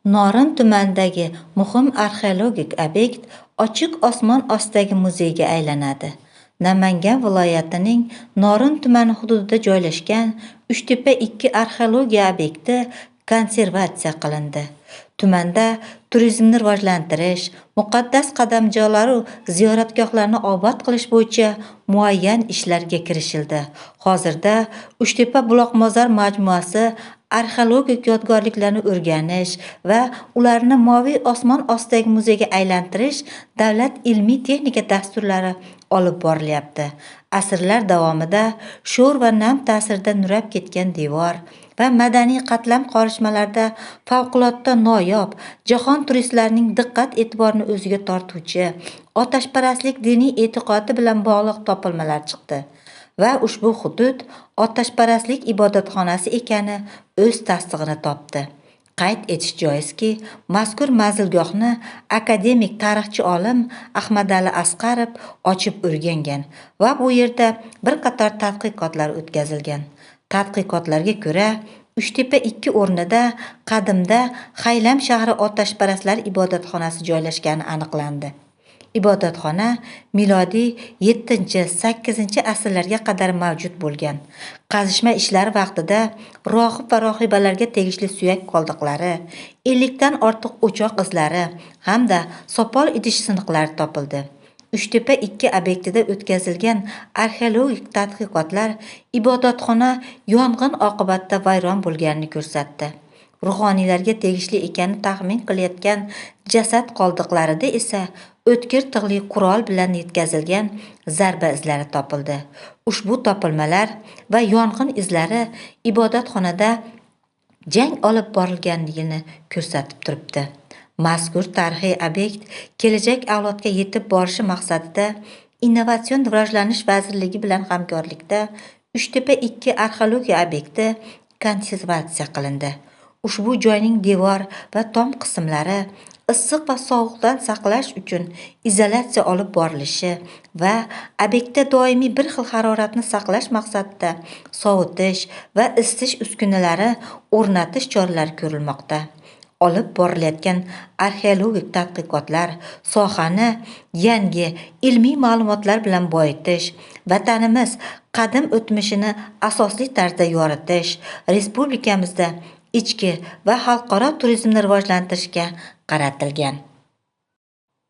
Norin tumanidagi muhim arxeologik obyekt ochiq osmon ostidagi muzeyga aylanadi. Namangan viloyatining Norin tumani hududida joylashgan Uchtepa-2 arxeologiya obyekti konservatsiya qilindi. Tumanda turizmni rivojlantirish, muqaddas qadamjolaru ziyoratgohlarni obod qilish bo'yicha muayyan ishlarga kirishildi. Hozirda Uchtepa buloq-mozor majmuasi arxeologik yodgorliklarni o'rganish va ularni moviy osmon ostidagi muzeyga aylantirish davlat ilmiy-texnika dasturlari olib borilyapti. Asrlar davomida sho'r va nam ta'sirida nurab ketgan devor va madaniy qatlam qorishmalarida favqulodda noyob, jahon turistlarining diqqat-e'tiborini o'ziga tortuvchi otashparastlik diniy e'tiqodi bilan bog'liq topilmalar chiqdi va ushbu hudud otashparastlik ibodatxonasi ekani o'z tasdig'ini topdi. Qayd etish joizki, mazkur manzilgohni akademik tarixchi olim Ahmadali Asqarov ochib o'rgangan va bu yerda bir qator tadqiqotlar o'tkazilgan. Tadqiqotlarga ko'ra, Uchtepa-2 o'rnida qadimda Haylam shahri otashparastlar ibodatxonasi joylashgani aniqlandi. Ibodatxona milodiy 7-8 asrlarga qadar mavjud bo'lgan. Qazishma ishlari vaqtida rohib va rohibalarga tegishli suyak qoldiqlari, 50 dan ortiq o'choq izlari hamda sopol idish siniqlari topildi. Uchtepa-2 obyektida o'tkazilgan arxeologik tadqiqotlar ibodatxona yong'in oqibatida vayron bo'lganini ko'rsatdi. Ruhoniylarga tegishli ekani taxmin qilayotgan jasad qoldiqlarida esa o'tkir tig'li qurol bilan yetkazilgan zarba izlari topildi. Ushbu topilmalar va yong'in izlari ibodatxonada jang olib borilganligini ko'rsatib turibdi. Mazkur tarixiy obyekt kelajak avlodga yetib borishi maqsadida Innovatsion rivojlanish vazirligi bilan hamkorlikda Uchtepa-2 arxeologiya obyekti konservatsiya qilindi. Ushbu joyning devor va tom qismlari issiq va sovuqdan saqlash uchun izolyatsiya olib borilishi va obyektda doimiy bir xil haroratni saqlash maqsadida sovutish va isitish uskunalari o'rnatish choralari ko'rilmoqda. Olib borilayotgan arxeologik tadqiqotlar sohani yangi ilmiy ma'lumotlar bilan boyitish, vatanimiz qadim o'tmishini asosli tarzda yoritish, respublikamizda ichki va xalqaro turizmni rivojlantirishga qaratilgan.